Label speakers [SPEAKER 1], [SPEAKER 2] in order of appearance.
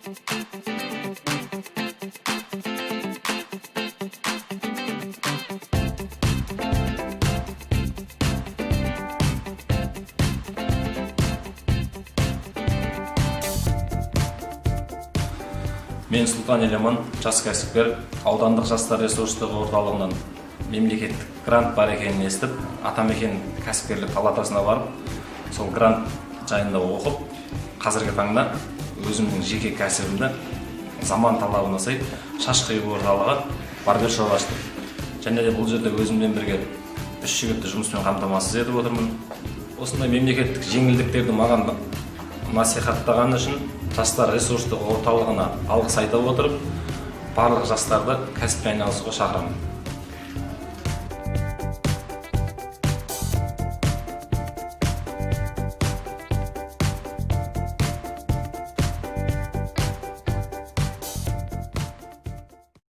[SPEAKER 1] Мен, Сұлтан Еламан, жас кәсіпкер. Аудандық жастар ресурстық орталығынан мемлекеттік грант бар екенін естіп, Атамекен кәсіпкерлік палатасына барып, сол грант жайында оқып, қазіргі таңда өзімнің жеке кәсібімді заман талабына сай шаш қию орталығы, барбершоп аштым. Және де бұл жерде өзіммен бірге үш жігітті жұмыспен қамтамасыз етіп отырмын. Осындай мемлекеттік жеңілдіктерді маған насихаттағаны үшін жастар ресурстық орталығына алғыс айта отырып, барлық жастарды кәсіппен айналысуға шақырамын.